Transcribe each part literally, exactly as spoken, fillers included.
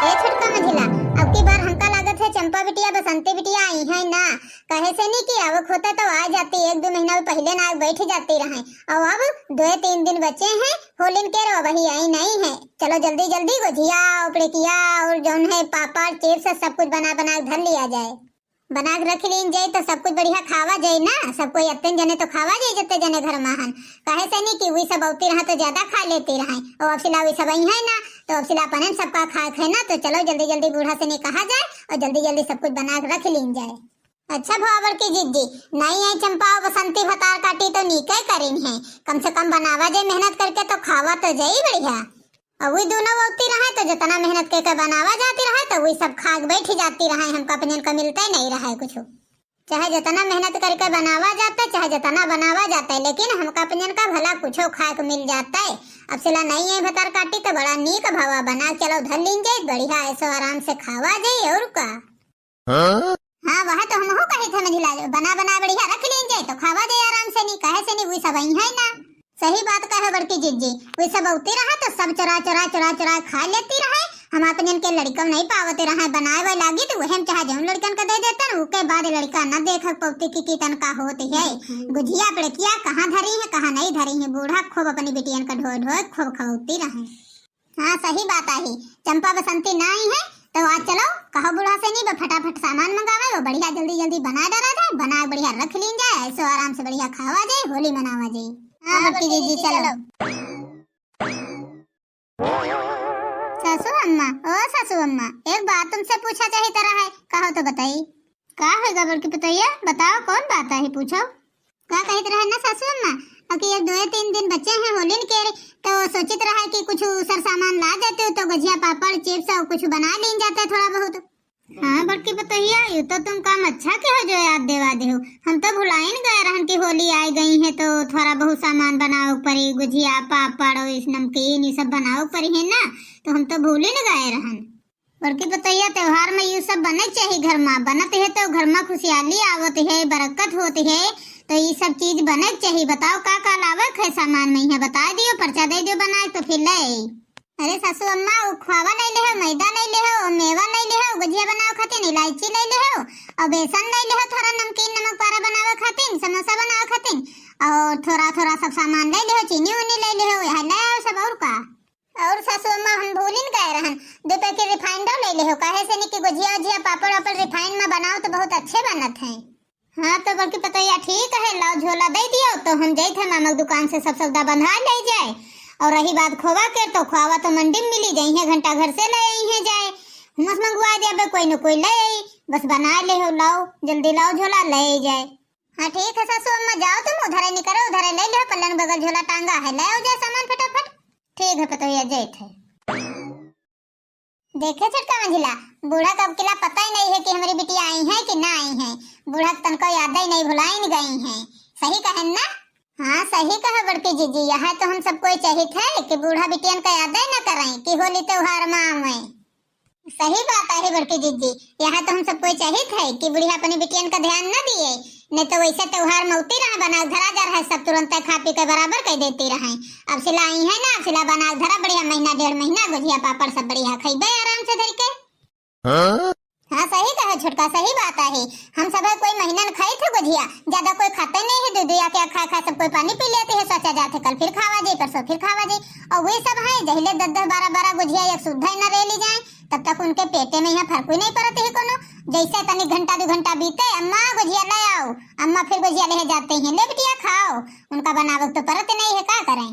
ए छोटका मझिला, अब की बार हमका लागत है चंपा बिटिया, बसंती बिटिया आई है ना, कहे से नहीं कि आवक होता तो आ जाती, एक दो महीना में पहले ना आके बैठ जाती रहे। और अब दो तीन दिन बचे हैं होलिन के, रो वही आई नहीं है। चलो जल्दी जल्दी गुझिया और पिड़किया और जौन है पापड़ चिप्स सब कुछ बना बना के धर लिया जाए, बना के रख लीन जाए तो सब कुछ बढ़िया खावा जाए ना, सब कोई अत्ते जने तो खावा जाए जत्ते जने घर में हन। कहे से नहीं कि वही सब औती रहा तो ज्यादा खा लेती रहे, और अब सिला वही सब आई है ना, तो अब सिला अपने सबका खाए है ना, तो चलो जल्दी जल्दी बूढ़ा से नहीं कहा जाए और जल्दी जल्दी सब कुछ बना के रख लीन जाए। अच्छा भवा बड़की जिज्जी, नहीं आई चंपा और बसंती भतार काटी तो नीके करिन है, कम से कम बनावा जाए मेहनत करके तो खावा तो जाई बढ़िया। और वही दोनों औती रहे तो जितना मेहनत करके बनावा जाती रहे तो वही सब खा के बैठ जाती रहे, हमका अपने का मिलते नहीं रहे कुछ। चाहे जितना मेहनत करके बनावा जाता है, चाहे जितना बनावा जाता है, लेकिन हमका अपने का भला कुछो खाए के मिल जाता है। अब सिला नहीं है भतार काटी तो बड़ा नीक भवा, बना के चलो धर लीन जाए, बढ़िया ऐसो आराम से खावा जाए और का। हाँ? हाँ, वह तो हमहू कही थे मझिला, जो बना बना बढ़िया रख लीन जाए तो खावा जाए आराम से, नहीं कहे से नहीं, वही सब आई है ना। सही बात कहे बड़की जिज्जी, वही सब औती रहा तो सब चुरा चुरा चुरा चुरा खा लेती रहे। हम अपने के लड़का नहीं पावते रहे, बनाए वाले लागी तो वही हम चाहे जौन लड़कन का दे देते ना, उसके बाद लड़का न देख पौती की, की तन का होती है। गुझिया पिड़किया कहाँ धरी है, कहाँ नहीं धरी है, बूढ़ा खूब अपनी बिटियन का ढोए ढोए खूब खवौती रहे। हाँ, सही बात आही। चंपा बसंती ना आई है, तो आज चलो, कहो बूढ़ा से नहीं, बस फटाफट सामान मंगावे, वो बढ़िया जल्दी जल्दी बना डाला जाए, बना बढ़िया रख लीन जाए, ऐसो आराम से बढ़िया खावा जाए, होली मनावा जाए। हाँ, हाँ, बड़की बड़की जिज्जी, जिज्जी, चलो। चलो। सासू अम्मा, ओ सासू अम्मा, एक बात तुमसे पूछा चाहित रहा है, कहो तो बताई। का होइगा बड़की पतोहिया? बताओ, कौन बात आही, पूछो। का कहित रहे ना सासू अम्मा, अब कि एक दो तीन दिन बचे हैं होलिन के, तो सोचित रहा कि कुछ सर सामान ला देते हो तो गुझिया पापड़ चिप्स और कुछ बना लीन जाते थोड़ा बहुत। हाँ बड़की पतोहिया, ये तो तुम काम अच्छा के हो जो याद देवा दे हो। हम तो भुलाइन गए रहन कि होली आए गई है तो थोड़ा बहुत सामान बनावे पड़ी, गुझिया पापड़ और इस नमकीन ये सब बनावे पड़ी है ना, तो हम तो भूलिन गए रहन। बड़की पतोहिया, त्योहार में यू सब बने के चाही घर मा। बनत है तो घर मा खुशियाली आवत है, बरकत होत है, तो ई सब चीज बने के चाही। बताओ का का लावे के है सामान में, यहाँ बता दियो, पर्चा दे दियो बना के तो फिर ले आई। अरे सासू अम्मा, उ खोवा ले ले हो, मैदा ले ले हो, मेवा ले ले हो, गुझिया बनावे खातिर इलायची ले ले हो, और बेसन ले ले हो, थोड़ा नमकीन नमक पारा बनावे खातिर, समोसा बनावे खातिर, और थोड़ा थोड़ा सब सामान ले ले हो, चीनी उनी ले ले हो, यह ले आओ सब। और का? और सासू अम्मा, हम भूलिन गए रहन, दो पैकेट रिफाइंडो ले ले हो, काहे से नहीं कि गुझिया उझिया पापड़ वापड़ रिफाइन में बनाओ तो बहुत अच्छे बनत हैं। हाँ तो बड़की पतोहिया ठीक है, लाओ झोला दे दियो तो हम जाइत है मामा के दुकान से सब सौदा बंधा ले जाए। और रही बात खोवा के, तो खोवा तो मंडी में मिली जाई है, घंटा घर से ले आई है जाए, हुमस मंगवा जाबे, कोई न कोई ले आई, बस बना ले हो, लाओ जल्दी लाओ झोला ले जाए। हाँ ठीक है सासू अम्मा, जाओ तुम उधरे निकरो, उधरे ले लो, पल्लन बगल झोला टांगा है, ले आओ जाए सामान फटाफट। ठीक है पतोहिया, जाइत है। देखे छोटका मंझिला, बूढ़ा का अब किला पता ही नहीं है कि हमारी बिटिया आई है कि ना आई है। बूढ़ा के तनको याद ही नहीं, भुलाइन गई है। सही कहन ना? हाँ सही कहे बड़की जिज्जी, यह तो हम सब कोई चाहित है कि बूढ़ा बिटियन का याद ही ना करें कि होली त्योहार में आवे। सही बात आहे बड़की जिज्जी, यह तो हम सब कोई चाहित है कि बुढ़िया अपनी बिटियन का ध्यान न दिए, नहीं तो वैसे त्योहार में उती रहे बना धरा जा रहा है, सब तुरंत खा पी के बराबर कर देती रहे। अब सिला आई है ना, अब सिला बना धरा बढ़िया महीना डेढ़ महीना गुझिया पापड़ सब बढ़िया खइबे आराम से धर के। हाँ? हाँ सही कहे छोटका, सही बात आहे। हम सब कोई महीना न खाई थे गुझिया, ज्यादा कोई खाते नहीं है, दो दो या क्या खा खा सब कोई पानी पी लेते हैं, सोचा जाते कल फिर खावा जाए, परसों फिर खावा जाए। और वे सब हैं जहिले दस दस बारह बारह गुझिया एक सुद्धा न ले ली जाए, तब तक उनके पेटे में यहाँ फर्क ही नहीं पड़त है कोनो। जैसे तनिक घंटा दो घंटा बीते, "अम्मा गुझिया ले आओ," अम्मा फिर गुझिया ले जाते हैं, "ले बिटिया खाओ।" उनका बनावे तो पड़त नहीं है, का करें?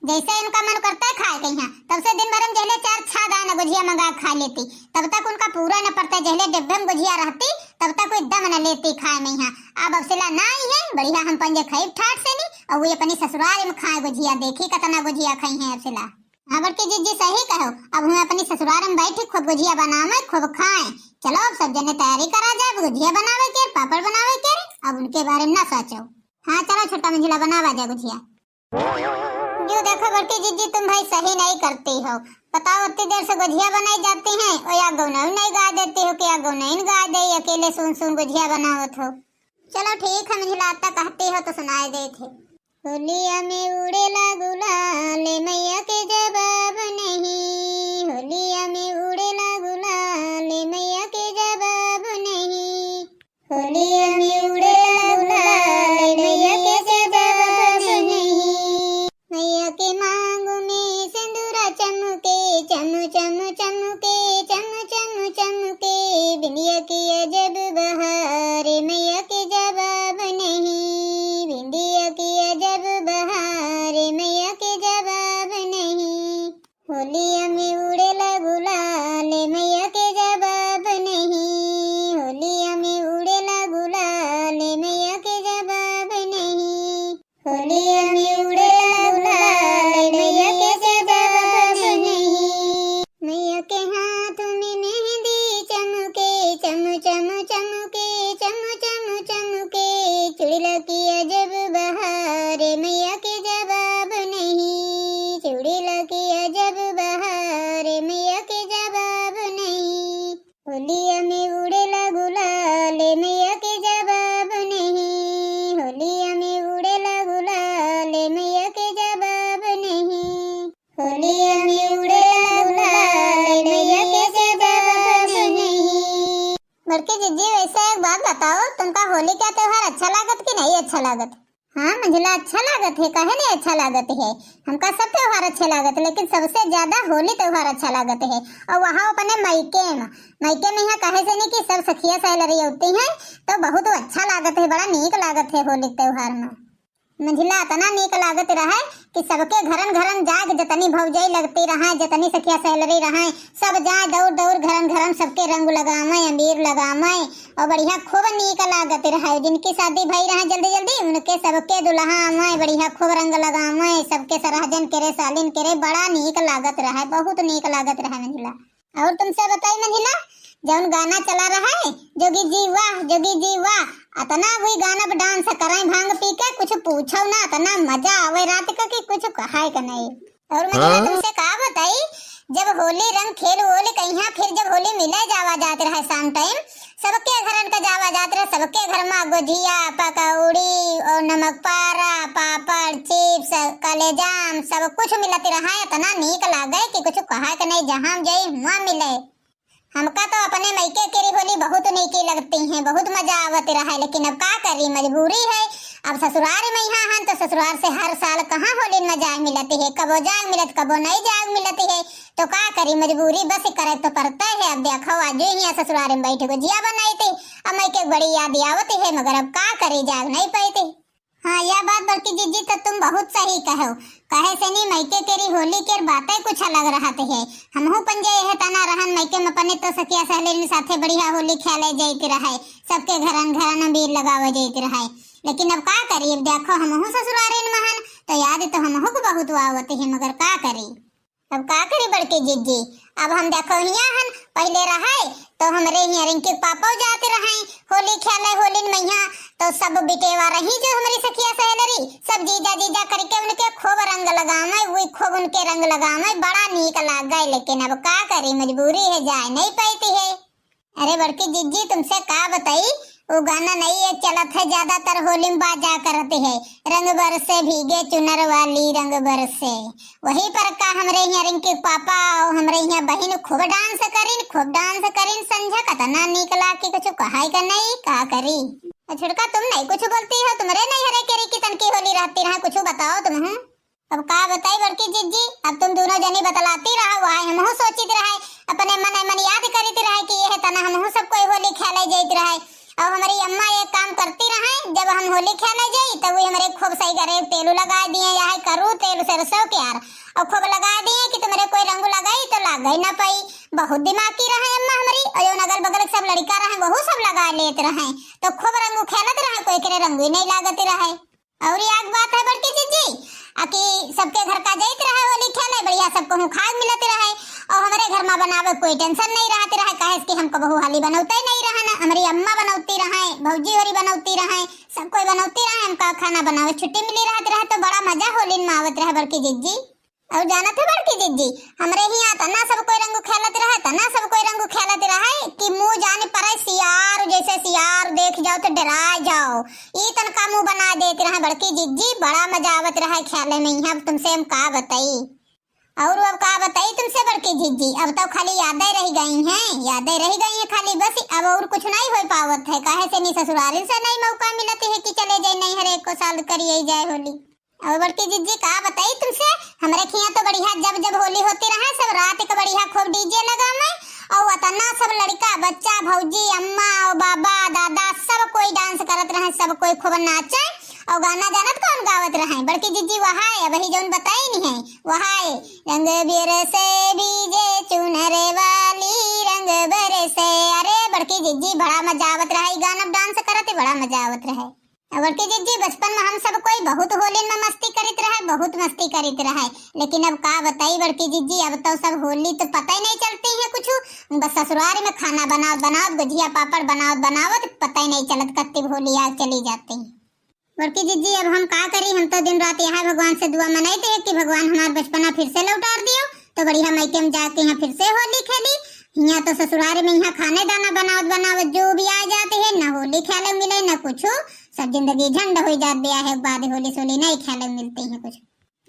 जैसे उनका मन करता है खाए के यहाँ, तब से दिन भर में जहले चार छह दाना गुझिया मंगा के खा लेती, तब तक उनका पूरा न पड़ता। जहले डिब्बे में गुझिया रहती, तब तक कोई दम न लेती खाए में यहाँ। अब अफसला ना आई है, बढ़िया हम पंजे खाई ठाट से नहीं, और वो अपनी ससुराल में खाए गुझिया, देखी कितना गुझिया खाई है अफसला। हाँ बड़की जिज्जी सही कहो, अब हम अपनी ससुराल में बैठी खूब गुझिया बनावे, खूब खाए। चलो अब सब जने तैयारी करा जाए गुझिया बनावे के, पापड़ बनावे के, अब उनके बारे में ना सोचो। हाँ चलो छोटका मंझिला बनावा जाए गुझिया। यूं देखो बड़की जिज्जी, तुम भाई सही नहीं करती हो। बताओ, इतनी देर से गुझिया बनाई जाती हैं और या गौनई नहीं गा देती हो कि या गौनई गा दे, अकेले सुन सुन गुझिया बनावत हो। चलो ठीक है, मुझे लागता कहती हो तो सुनाए देत है। होलिया में उड़ेला गुलाल, मैया के जवाब नहीं। होलिया में उड़ेला चमके, चम चम चमके, बिंदिया की अजब बहार, मैया के जवाब नहीं। बिंदिया की अजब बहार, मैया के जवाब नहीं। होलिया में उड़ेला गुलाल, मैया के जवाब नहीं। होलिया में उड़ेला गुलाल, मैया के जवाब नहीं। होलिया में उड़ेला गुलाल, मैया के जवाब नहीं। मैया के हाथ में मेहंदी चमके, चम चम चमके, चम चम चमके। चुड़ैला की अजब बहार, मैया के जवाब नहीं। चुड़ैला की अजब बहार, मैया के जवाब नहीं। होलिया में उड़ेला गुलाल, मैया के जवाब नहीं। होलिया में उड़ेला गुलाल, मैया के जवाब नहीं। होलिया में उड़ेला गुलाल, मैया के जवाब नहीं। बड़की जिज्जी, वैसे एक बात बताओ, तुमका होली का त्योहार अच्छा लागत कि नहीं अच्छा लागत? हाँ मंझला, अच्छा लागत है, काहे नहीं अच्छा लागत है? हमका सब त्योहार अच्छे लागत है, लेकिन सबसे ज्यादा होली त्योहार अच्छा लागत है। और वहाँ अपने मायके में, मायके में यहाँ काहे से नहीं कि सब सखिया सहेलरी होती हैं, तो बहुत अच्छा लागत है, बड़ा नीक लागत है होली त्योहार में। मंझला इतना नीक लागत रहे कि सबके घरन घरन जाके जतनी भौजाई लगती रहे, जतनी सखिया सहेलरी रहे, सब जाए दौड़ दौड़ घरन घरन सबके रंग लगावे, अबीर लगावे। और बढ़िया खूब नीक लागत रहे। जिनकी शादी भई रहे जल्दी जल्दी, उनके सबके दुल्हा आवे, बढ़िया खूब रंग लगावे, सबके सरहजन करे, सालिन करे, बड़ा नीक लागत रहे, बहुत नीक लागत रहे मंझला। और तुमसे बताई मंझला, जौन गाना चला रहे, जोगी जी वाह, जोगी जी वाह, अतना वही गाना पे डांस करे भांग पी के, कुछ पूछो ना, अतना मजा आवे रात का कि कुछ कहाए का नहीं। और मंझला, हाँ? तुमसे का बताई, जब होली रंग खेल वोल कहिया, फिर जब होली मिले जावा जात रहे शाम टाइम, सबके घरन का जावा जात रहे, सबके घर में गुझिया, पकौड़ी और नमक पारा, पापड़, चिप्स, कलेजाम, सब कुछ मिलत रहे। इतना नीक लागे कि कुछ कहा के नहीं, जहाँ जाई हुआ मिले। हमका तो अपने मइके केरी होली बहुत नीकी लगती हैं, बहुत मजा आवत रहे, लेकिन अब का करी, मजबूरी है। अब ससुरार में यहाँ हन तो ससुरार से हर साल कहाँ होली में जाए मिलती है, कबो जाए मिलत, कबो नहीं जाए मिलती है, तो का करी, मजबूरी बस करे तो पड़ता है। अब देखो आज ही यहाँ ससुरार में बैठ गुजिया बनाई थी, अब मइके बड़ी याद आवती है, मगर अब का करी, जाए नहीं पाई थी। हाँ, यह बात बड़की जिज्जी तो तुम बहुत सही कहो। कहे से नी, मइके केरी होली केर बातें कुछ अलग रहत है। हमहू पंजे यह तना रहन, मइके में अपने तो सखिया सहेलिन साथे बढ़िया होली खेले जाइत रहे, सबके घरन घरन अबीर लगावे जाइत रहे। लेकिन अब का करी, अब देखो हमहू ससुरारिन में हन, तो याद तो हमहू को बहुत आवत है, मगर का करी। अब का करी बड़की जिज्जी, अब हम देखो हियाँ हन, पहिले रहे तो हमरे हियाँ रिंकी के पापा जात रहे होली खेले, होलिन में हियाँ तो सब बिटेवा रही जो हमरी सखिया सहेलरी, सब जीजा जीजा करके उनके खूब रंग लगावे, वही खूब उनके रंग लगावे, बड़ा नीक लागे। लेकिन अब का करी, मजबूरी है, जाए नहीं पाती है। अरे बड़की जिज्जी, तुमसे का बताई, वो गाना नहीं एक चलत है, ज्यादातर होली में बाजा करत है, रंग बरसे भीगे चुनर वाली रंग बरसे। वही पर का हमरे हियाँ रिंकी पापा और हमरे हियाँ बहिन खूब डांस करिन, खूब डांस करिन, संझा कतना नीक लाग कि कुछ कहाई का नहीं, का करी। अ छोटका, तुम नहीं कुछ बोलती हो, तुम्हरे नहीं हरे केरी की तनकी होली रहती रहा, कुछ बताओ तुम। अब का बताई बड़की जिज्जी, अब तुम दोनों जनी बतलाती रहो, वही हमहू सोचित रहे, अपने मन मन याद करित रहे कि यह तना हमहू सब कोई होली खेले जाइत रहे। और हमारी अम्मा एक काम करती रहे, जब हम होली खेले जाई तब वो हमारे खूब सही करे तेलू लगा दिए, यह करू तेल सरसों के यार, और खूब लगा दिए कि तुम्हरे कोई रंग लगाई तो लागे ना पाई। बहुत दिमागी रहे अम्मा हमारी, और जो अगल बगल के सब लड़का रहे वहू सब लगा लेत रहे, तो खूब रंग खेलत रहे, कोई के रंग ही नहीं लागत रहे। और एक बात है बड़की जिज्जी, आ कि सबके घर का जाइत रहे होली खेले, बढ़िया सबको हूँ खाए मिलत रहे, और हमरे घर में बनावे कोई tension नहीं रहत रहे, काहे से कि हमको बहू हाली बनौते नहीं रहे ना, हमारी अम्मा बनौती रहे, भौजी होरी बनौती रहे, सब कोई बनौती रहे, हमका खाना बनावे छुट्टी मिली रहत रहे, तो बड़ा मजा होली में आवत रहे बड़की जिज्जी। और जानत है बड़की जिज्जी, हमरे हियाँ तना सब कोई रंग खेलत रहे, तना सब कोई रंग खेलत रहे कि मुँह जान पड़े सियार, जैसे सियार देख जाओ तो डरा जाओ, ई तनका मुँह बना देत रहे बड़की जिज्जी। बड़ा मजा आवत रहे खेले में। यहाँ अब तुमसे हम का बताई, और अब का बताई तुमसे बड़की जिज्जी, अब तो खाली यादें रह गई हैं, यादें रह गई हैं खाली बस, अब और कुछ नहीं हो पावत है, काहे से नहीं ससुराल से नहीं मौका मिलत है कि चले जाए नहीं हर एक को साल करिए जाए होली। अब बड़की जिज्जी का बताई तुमसे, हमरे खियाँ तो बढ़िया जब जब होली होती रहे, सब रात के बढ़िया खूब DJ लगावे, और अतना सब लड़का, बच्चा, भौजी, अम्मा, और बाबा, दादा, सब कोई dance करत रहे, सब कोई खूब नाचे। और गाना जानत कौन गावत रहे? बड़की जिज्जी वहाए, अबही जौन बताई नहीं है, वहाए, "रंग बिरसे भीजे चुनर वाली, रंग बरसे।" अरे बड़की जिज्जी, बड़ा मजा आवत रहे, ई गाना dance करत बड़ा मजा आवत रहे। और बड़की जिज्जी, बचपन में हम सब कोई बहुत होली में मस्ती करित रहे, बहुत मस्ती करित रहे। लेकिन अब का बताई बड़की जिज्जी, अब तो सब होली तो पता ही नहीं चलती है कुछ। बस ससुरारी में खाना बनावत बनावत, गुजिया पापड़ बनावत बनावत पता ही नहीं चलत कत्ती होली आ चली जाती। बड़की जिज्जी, अब हम का करी, हम तो दिन रात यहाँ भगवान से दुआ मनाइत है कि भगवान हमार बचपना फिर से लौटार दियो। तो बढ़िया मायके में जाके यहाँ फिर से होली खेली। हियाँ तो ससुरारी में यहाँ खाने दाना बनावत बनावत जो भी आ जाते हैं, ना होली खेले मिले ना कुछ, सब जिंदगी झंड हो जात, ब्याह के बाद होली सोली नहीं खेले मिलते हैं कुछ।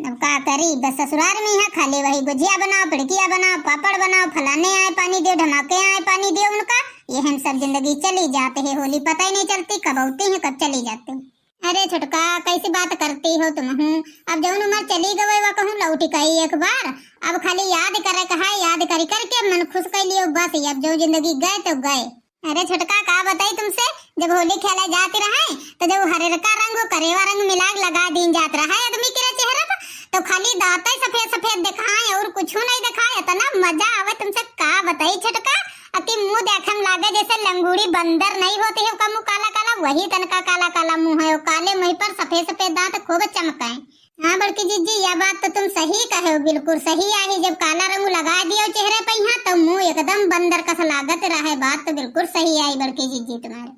अब का करी, बस ससुरार में यहाँ खाली वही गुजिया बनाओ, पिड़किया बनाओ, पापड़ बनाओ, फलाने आए पानी दियो, ढमाके आए पानी दियो उनका, ये हम सब जिंदगी चली जाते हैं। होली पता ही नहीं चलती कब आती है कब चली जाती। अरे छोटका, कैसी बात करती हो तुम हूँ? अब जौन उम्र चली गवे वा कहूँ लौटी कई एक बार। अब खाली याद करे का है, याद करी करके मन खुश कर लियो बस। अब जो जिंदगी गए तो गए। अरे छोटका, का बताई तुमसे, जब होली खेले जाती रहे तो जब हरेरका रंग करेवा रंग मिला के लगा दीन जात रहे आदमी के चेहरा पर, तो खाली दांते सफेद सफेद दिखाए और कुछ नहीं दिखाए। इतना मजा आवे तुमसे, का बताई छोटका। अति मुंह देखे में लागे जैसे लंगूड़ी बंदर नहीं होते है, ओका मुंह काला काला, वही तनका काला काला मुंह है, वो काले मुंह पर सफेद सफेद दांत खूब चमकाए। हाँ बड़की जिज्जी, यह बात तो तुम सही कहे हो, बिल्कुल सही आहे। जब काला रंग लगा दियो चेहरे पे यहाँ तो मुंह एकदम बंदर कस लागत रहे। बात तो बिल्कुल सही आई बड़की जिज्जी तुम्हारे।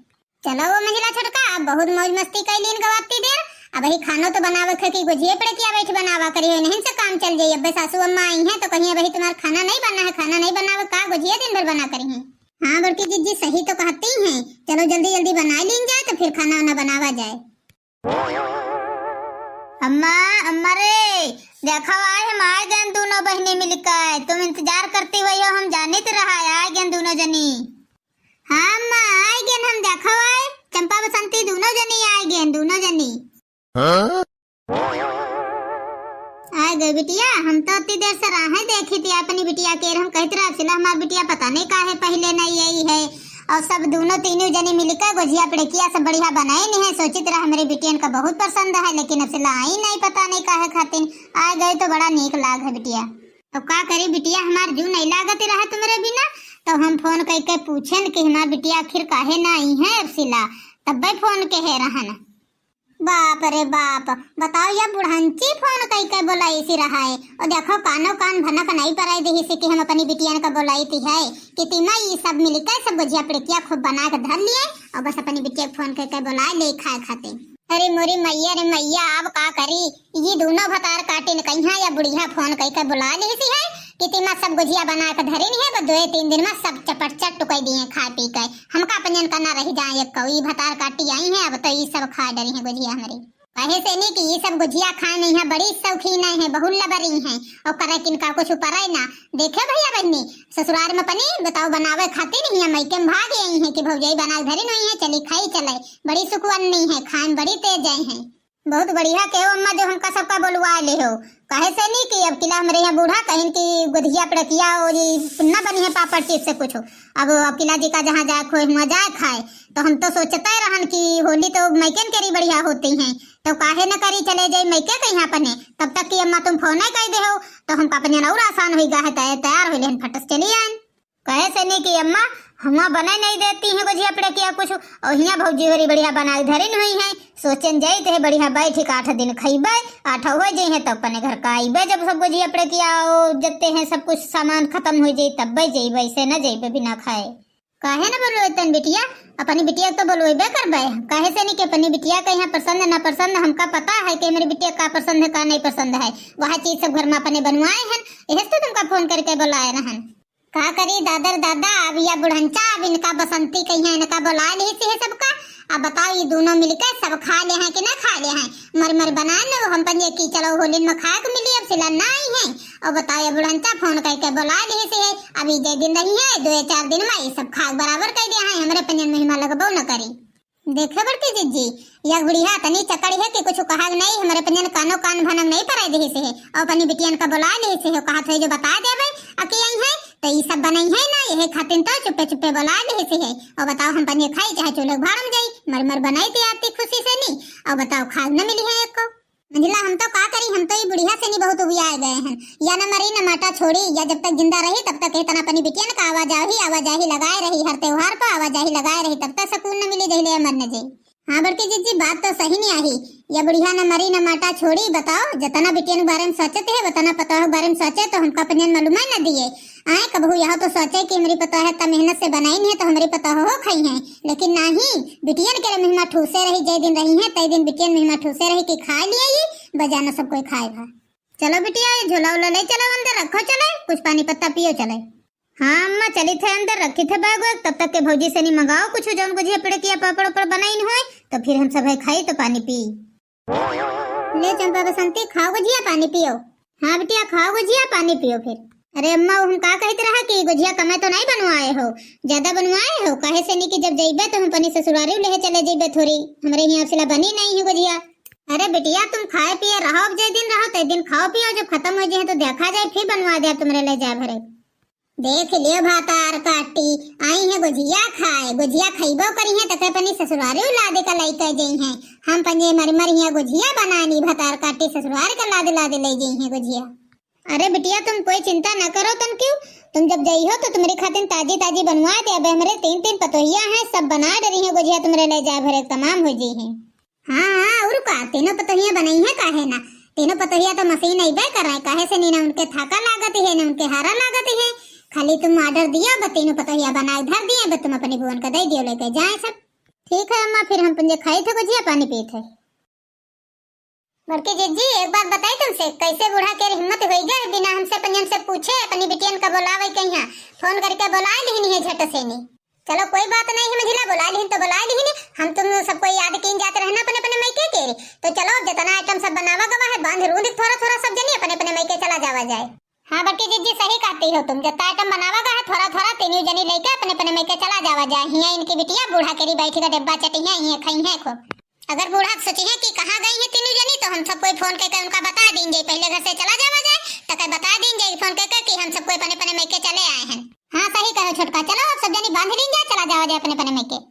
चलो वो महिला छोटका, अब बहुत मौज मस्ती कैलीन गवाती देर। अब ही खानो तो बनावे खे कि गुजिये पिड़किया बैठ बनावा करी हो, नहीं से काम चल जाई। अबे सासू अम्मा आई हैं तो कहीं अबही तुम्हारा खाना नहीं बना है, खाना नहीं बनावे का, गुजिये दिन भर बना करी हैं। हाँ बड़की जिज्जी सही तो कहती हैं। चलो जल्दी जल्दी बना लीन जाए तो फिर खाना वाना बनावा जाए। अम्मा, अम्मा रे, देखो आए हम आए गए दोनों बहिनी मिलकर। तुम इंतजार करती हुई हो, हम जानित रहा आए गए दोनों जनी। हाँ अम्मा, आए गए हम, देखो आए चंपा बसंती दोनों जनी आए गए, दोनों जनी। हाँ? आए गए बिटिया, हम तो इतनी देर से राहें देखी थी अपनी बिटिया के, हम कहते रहे सिला हमार बिटिया पता नहीं काहे पहले नहीं आई है। और सब दोनों तीनों जनी मिलकर गुजिया पिड़किया सब बढ़िया बनाए नहीं है, सोचित रहे हमरे बिटियन का बहुत पसंद है, लेकिन अब सिला आई नहीं, पता नहीं काहे खातिर। आ गए तो बड़ा नीक लाग है बिटिया। अब का करी बिटिया, हमार जू नहीं लागत रहा तुम्हरे बिना, तो हम फोन करके पूछेन कि हमार बिटिया आखिर काहे ना आई है अब सिला, तब्बे फोन के है रहन। बाप रे बाप, बताओ या बुढ़ंची फोन कई के बोलाइसी रहा है। और देखो कानो कान भनक नहीं पराई देहिसी कि हम अपनी बिटियन का बोलाइत है कि तीमा ई सब मिलके सब गुजिया पिड़किया खूब बना के धर लिए और बस अपनी बिटिया के फोन कई के बोला ले खाए खातिर। अरे मोरी मैया रे मैया, अब का करी, ये दोनों भतार काटिन कहिया या बुढ़िया फोन कई के बोला लेसी है कि तीमा सब गुजिया बना के धरिन है, बस दो तीन दिन में सब चपट चट टुकाई दिए खाए पी के, हमका अपनियन का ना रह जाए एक कौई। भतार काटी आई है, अब तो ई सब खा डरी है गुजिया हमरी। कहे से नहीं कि ये सब गुजिया खाए नहीं है, बड़ी शौकीन है, बहुत लबरी है, और करे किनका कुछ ऊपर है ना। देखे भैया बहनी, ससुराल में अपनी बताओ बनावे खातिर नहीं है, मैके में भाग आई है कि भौजाई बना के धरी नहीं है, चली खाई चले, बड़ी सुकवन नहीं है, खाए में बड़ी तेज आई है। बहुत बढ़िया के अम्मा जो हमका सबका बोलवा ले हो, कहे से नहीं कि अब किला हमरे यहाँ बूढ़ा कहिन कि गुजिया पिड़किया और ये ना बनी है पापड़ चिप्स से कुछ। अब, अब किला जी का जहाँ जाए खोए हुआ जाए खाए, तो हम तो सोचते रहन कि होली तो मैकेन केरी बढ़िया होती हैं, तो काहे न करी चले जाई मैके कहीं अपने, तब तक कि अम्मा तुम फोन नहीं कर दे हो, तो हमका अपने और आसान हुई गा है, तै-, तैयार हो लेहन फटस चली आन। कहे से नहीं कि अम्मा, हुआ बने नहीं देती हैं गुजिया पिड़किया कुछ, और हियाँ भौजी होरी बढ़िया बनाई धरिन हुई हैं। सोचन जाइत है बढ़िया बैठ के आठ दिन खइबे, आठ हो जाई है तो अपने घर का आइबे, जब सब गुजिया पिड़किया और जत्ते हैं सब कुछ सामान खत्म हो जाई तब्बे जाइबे, ऐसे न जाइबे बिना खाए। काहे न बोलवेतन बिटिया, अपनी बिटिया के तो बोलवेबे करबे। कहे से नहीं कि अपनी बिटिया के यहाँ पसंद ना पसंद, हमका पता है कि मेरी बिटिया का पसंद है का नहीं पसंद है, वह चीज सब घर में अपने बनवाए हैं, यही से तो तुमका फोन करके बुलाए रहन। का करी दादर दादा, अब या बुढ़ंचा, अब इनका बसंती कहिया इनका बोला लेसी है सबका। अब बताओ ये दोनों मिलके सब खा ले हैं कि ना खा ले हैं, मर मर बना लो हम पंजे की चलो होली में खाए के मिली, अब सिला ना आई है। और बताओ ये बुढ़ंचा फोन करके बोला लेसी है, अब ये जे दिन रही है दो या चार दिन में ये सब खाए बराबर कर दिया है, हमरे पंजन महिमा लगबो न करी। देखे बड़की जिज्जी, या बुढ़िया तनी चकड़ी है कि कुछ कहा नहीं, हमरे पंजन कानो कान भनक नहीं पराई देही से है, और अपनी बिटियन का बोला लेही से है, कहा थे जो बता देबे, अकी आई है, तो ई सब बनई है ना, यही खातिर तो चुप्पे चुप्पे बोला लेही से है। और बताओ, हम पंजे खाई चाहे चूल्हे भाड़ में जाई, मर मर बनाई थी आती खुशी से नहीं, और बताओ, खाए न मिली है एक को। मंझला, हम तो का करी, हम तो ई बुढ़िया से नहीं बहुत उबियाए गए हैं। या न मरी न माटा छोड़ी, या जब तक जिंदा रही तब तक एतना अपनी बिटियन का आवाजाही, आवाजाही लगाए रही, हर त्योहार पर आवाजाही लगाए रही, तब तक सुकून न मिली जहिले या मर न जाई। हाँ बड़की जिज्जी, बात तो सही नहीं आही। या बुढ़िया न मरी न माटा छोड़ी, बताओ, जतना बिटियन के बारे में सोचते है, वतना पतोह के बारे में सोचे तो हमका पंजन मालूम ही न दिए। आए, कबहू यह तो सोचे कि हमरी पतोह है, त मेहनत से बनाई नहीं है, तो हमरी पतोह हो खाई है, लेकिन नाही, बिटियन के मुँह में ठूसे रही, जय दिन रही है, तय दिन बिटियन मुँह में ठूसे रही कि खा लिए, ये बजाना सब कोई खाए भा। चलो बिटिया, ये झोला उला ले चलो अंदर, रखो चले, कुछ पानी पत्ता पियो चले। हाँ अम्मा, चली थे अंदर, रखी थे बैग वैग, तब तक के भौजी से नहीं मंगाओ कुछ, जौन गुझिया पिड़किया पापड़ ओपड़ बनाइन होए, तो फिर हम सब है खाई तो पानी पी। ले चंपा बसंती, खाओ गुझिया, पानी पियो। हाँ बिटिया, खाओ गुझिया, पानी पियो फिर। अरे अम्मा, हम का कहत रहा कि गुझिया कमे तो नहीं बनवाए हो, ज्यादा बनवाए हो, कहे से नहीं कि जब जइबे तो हम अपनी ससुरारी लेहे चले जइबे थोड़ी, हमरे यहाँ सिला बनी नहीं है गुझिया। अरे बिटिया, तुम खाए पिए रहो, अब जे दिन रहो ते दिन खाओ पियो, जब खत्म हो जाए तो देखा जाए, फिर बनवा दे तुमरे ले जाए भरे। देख लियो भातार काटी, आई है गुझिया खाए, गुझिया खइबो करी है, तके अपनी ससुरारी लादे का लइके जई है। हम पंजे मर मर हिया गुझिया बनानी, भातार काटी ससुरार का लादे लादे ले जई है गुझिया। अरे बिटिया, तुम कोई चिंता न करो तन क्यों, तुम जब जई हो तो तुम्हारी खातिर ताजी ताजी बनवा दे। अबे हमरे तीन तीन पतोहिया हैं, सब बना डरी हैं गुझिया, तुम्हारे ले जाए भरे तमाम हो जी हैं। हाँ, हाँ, और का, तीनों पतोहिया बनई है, काहे ना? तीनों पतोहिया तो मशीन अइबे करे, काहे से नी ना उनके थाका लागत है, ना उनके हारा लागत है। खाली तुम order दियो, बस तीनों पतोहिया बनाए धर दिए, बस तुम अपनी बुअन का दे दियो, लेके जाए सब। ठीक है अम्मा, फिर हम पंजे खाई थे गुझिया, पानी पी थे। बड़की जिज्जी, एक बात बताई तुमसे, कैसे बूढ़ा के हिम्मत होई गए, बिना हमसे पंजन से पूछे अपनी बिटियन का बोलावे कहिया, फोन करके बोला लिहिन है झट से नी। चलो कोई बात नहीं है मझिला, बोला लिहिन तो बोला लिहिन, हम तुम सबको याद कीन जात रहना अपने अपने मैके के। तो चलो जितना item सब बनावा गवा है, बांध रूंध थोड़ा थोड़ा सब जनी अपने अपने मैके चला जावा जाए। हाँ बड़की जिज्जी, सही कहती हो तुम, जितना item बनावा गवा है थोड़ा थोड़ा तीनों जनी लेके अपने अपने मैके चला जावा जाए। हिया इनकी बिटिया बूढ़ा केरी बैठी का डिब्बा चटी है, हिया खाई है खूब। अगर बूढ़ा सोची है कि कहाँ गई है तीनों जनी, तो हम सब कोई फोन करके उनका बता दीन जाए, पहले घर से चला जावा जाए, तो कहे बता दीन जाए फोन करके कि हम सब कोई अपने अपने मैके चले आए हैं। हाँ सही कहो छोटका, चलो अब सब जनी बांध लीन जाए, चला जावा जाए अपने अपने मैके।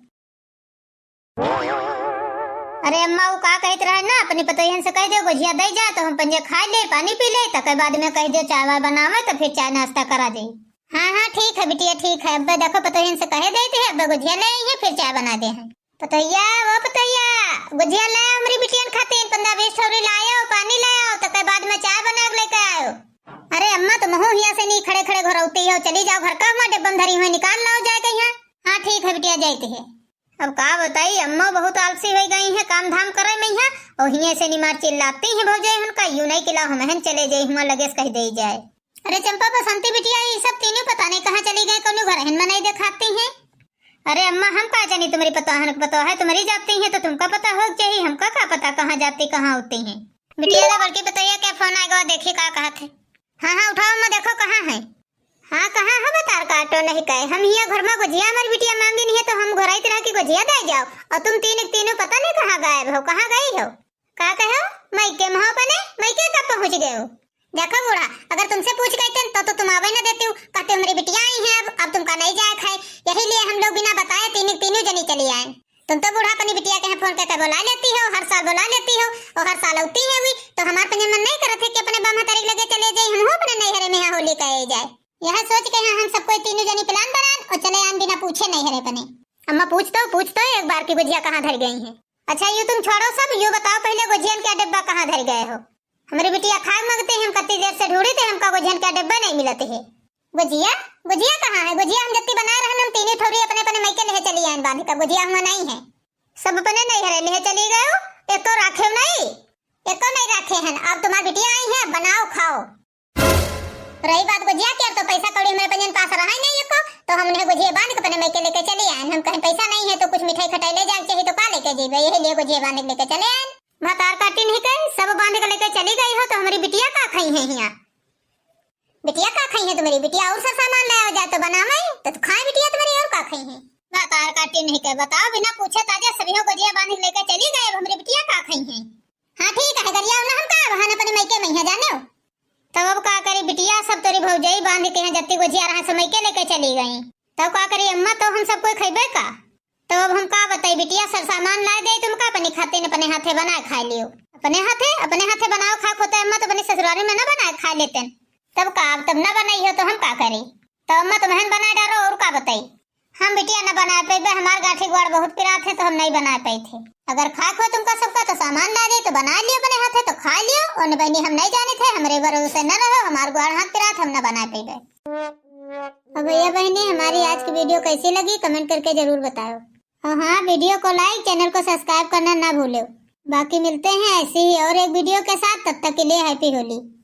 अरे अम्मा, वो का कहत रहे ना, अपनी पतोहियन से कह दे गुझिया दे जा, तो हम पंजे खा ले, पानी पी ले, तके बाद में कह दे चाय वाय बनावे, तो फिर चाय नाश्ता करा दे। हाँ हाँ ठीक है बिटिया, ठीक है। अब्बे देखो पतोहियन से कहे देते हैं, अब्बे गुझिया ले आई है, फिर चाय बना दे हैं। पतोहिया, ओ पतोहिया, गुझिया ले आओ हमरी बिटियन खातिर, पंद्रह बीस ठौरी लायो, पानी ले आओ, तके बाद में चाय बना के लेके आयो। अरे अम्मा, तुम हो हिया से नहीं खड़े खड़े घोरौती हो, चली जाओ घर का हुआ डिब्बा में धरी हुई, निकाल लाओ जाए के यहाँ। हाँ ठीक है बिटिया, जाते हैं। अब का बताई, अम्मा बहुत आलसी हो गई है काम धाम करे में यहाँ, और हिया से निमार चिल्लाती हैं भौजाई उनका, यूं नहीं कि लाओ हमहन चले जाई, हुआ लगे से कह दे जाए। अरे चंपा बसंती बिटिया, ये सब तीनों पता नहीं कहाँ चली गए, कौनो घर हिन में नहीं दिखाती हैं। अरे अम्मा, हम का जानी तुम्हारी पतोहन के पतोह है, तुम्हारी जाती है तो तुमका पता हो चाहिए, हमका का पता कहाँ जाती कहाँ होती हैं। बिटिया ले बड़की पतोहिया के फोन आएगा, देखी का कहत है। हाँ हाँ उठाओ अम्मा, देखो कहाँ है। हाँ कहाँ है बतार काटो नहीं कहे, हम हिया घर में गुझिया हमारी बिटिया मांगी नहीं है तो हम घोराइत रहा कि गुझिया दे जाओ, और तुम तीन तीनों पता नहीं कहाँ गायब हो, कहाँ गई हो। का कहो? मैके में हो अपने? मैके कब पहुँच गए हो? देखो बूढ़ा, अगर तुमसे पूछ गए थे तो, तो तुम आवे न देती हो, कहते हमारी बिटिया आई हैं, अब अब तुमका नहीं जाए खाए, यही लिए हम लोग बिना बताए तीन तीनों जनी चली आए। तुम तो बूढ़ा अपनी बिटिया के यहाँ फोन करके बुला लेती हो, हर साल बुला लेती हो, और हर साल आती है हुई, तो हमार पंजन मन नहीं करत है कि अपने बाम्हा तारीख लगे चले जाए, हम हो अपने नैहरे में यहाँ होली कहे जाए। यह सोच के यहाँ हम सब कोई तीनों जनी plan बनान और चले आन बिना पूछे नैहरे अपने। अम्मा पूछ तो, पूछ तो एक बार की गुझिया कहाँ धर गई है। अच्छा यू तुम छोड़ो सब, यू बताओ पहले गुझियन के डिब्बा कहाँ धर गए हो? हमरी बिटिया खाए मांगते हैं, हम कत्ती देर से ढूंढी थे, हमका गुझियन के डिब्बा नहीं मिलते है। गुझिया? गुझिया कहाँ है? गुझिया हम जत्ती बनाए रहन, हम तीनी ठौरी अपने अपने मैके लेहे चली आयन बांध के, गुझिया हुआ नहीं है। सब अपने नैहरे लेहे चली गए हो, एको राखे नहीं, एको नहीं राखे हैं। अब तुम्हारी बिटिया आई है, बनाओ खाओ। रही बात गुझिया की, अब तो पैसा कौड़ी हमरे पंजन पास रहा ही नहीं एको, तो हम उन्हें गुझिया बांध के अपने मैके लेके चली आयन। हम कहें पैसा नहीं है तो कुछ मिठाई खटाई ले जाए चाहिए, तो का लेके जेबे, यही लिए गुझिया बांध के लेके चले आयन। भतार काटी नहीं कहे, सब बांध के लेके चली गई हो, तो हमारी बिटिया का खाई है हिया? बिटिया का खाई है तुम्हारी? बिटिया और सा सामान ले आओ जाए तो बनावे, तो, तो खाए बिटिया तुम्हारी और का खाई है? भतार काटी छुट्टी नहीं करे। बताओ, बिना पूछे ताजे सभी हो गुजिया बांध के लेके चली गए, अब हमरी बिटिया का खइहैं? हाँ ठीक है, गरियाओ ना, हम का बहाने अपने मइके में है जानेउ। तब अब का करी बिटिया, सब तोरी भौजाई बांध के हैं, जत्ती गुजिया रहा सब मइके लेके चली गई। तब का करी अम्मा, तो हम सब कोई खइबे का? तब अब हम का बताई बिटिया, सब सामान लाइ देई तुमका, अपने खातिर अपने हाथे बनाए खाइ लियो। अपने हाथे, अपने हाथे बनाओ खाए होते अम्मा, तो अपने ससुरारी में ना बनाए खाइ लेतेन। तब का, अब तब ना बनाई हो तो हम का करी? तो अम्मा तुमहन बनाए डारो, और का बताई? हम बिटिया न बनाए पइबे, हमार गांठी ग्वाड़ बहुत पिरात है तो हम नहीं बनाए पाई थे। अगर खाए हो तुमका सबका तो सामान लाइ देई, तो बनाए लियो अपने हाथे तो खाइ लियो। ओने बहिनी हम नहीं जाने थे, हमरे भरोसे न रहो, हमार ग्वाड़ हाथ पिरात, हम न बनाए पइबे। अब भैया बहिनी, हमारी आज की video कैसी लगी, comment करके जरूर बताओ। और हाँ, video को like, channel को subscribe करना ना भूलो। बाकी मिलते हैं ऐसी ही और एक video के साथ, तब तक के लिए happy होली।